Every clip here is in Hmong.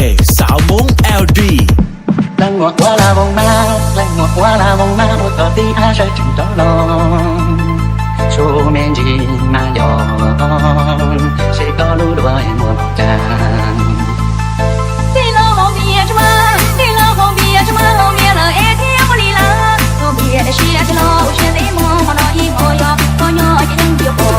Xav Hmoob L D. Leej muam ua la voos mab, leej muam ua la voos mab ua kom tib ab sawv tsees rov los. Su me ntsis mas yog, seb koj lub duav es muaj los cas. Tij laug Hauv Npias tsis muaj, tij laug Hauv Npias tsis muaj, Hauv Npias lawm es thiaj muaj li lawm. Hauv Npias siab tij laug siab ntev muaj hmo no ib hmo yog koj nyob ces yeej yuav pom.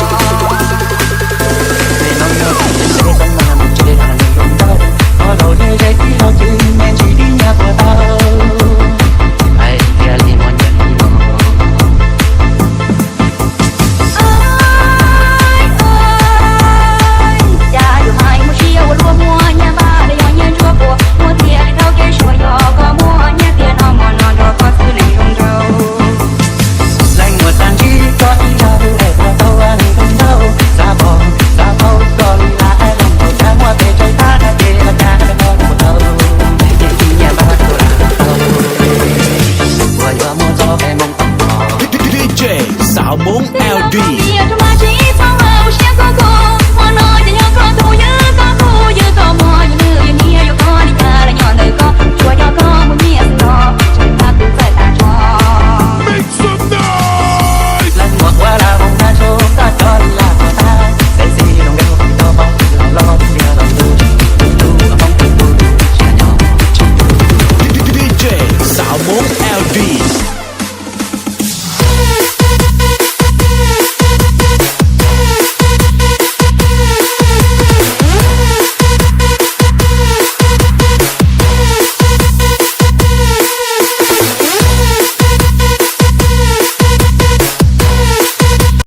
Cas yus hais muaj siab ua luaj muaj nyiaj npab los yog nyiaj ntsuab puas muaj tiag li thaum kev suav yog koj muaj nyiaj tiag no mas no nrog koj xwb neeg zoo nraug. Leej muam tag ntsib koj ib zaug es ua tau neeg zoo nraug, xav pom xav paub koj li lawm es leej tau cas muaj pes tsawg tab no ces ua cas koj ua tau, ces nyiaj npab koj lam tau, uas yuav muaj txoj pes moo tom no. D J Xav Hmoob L D.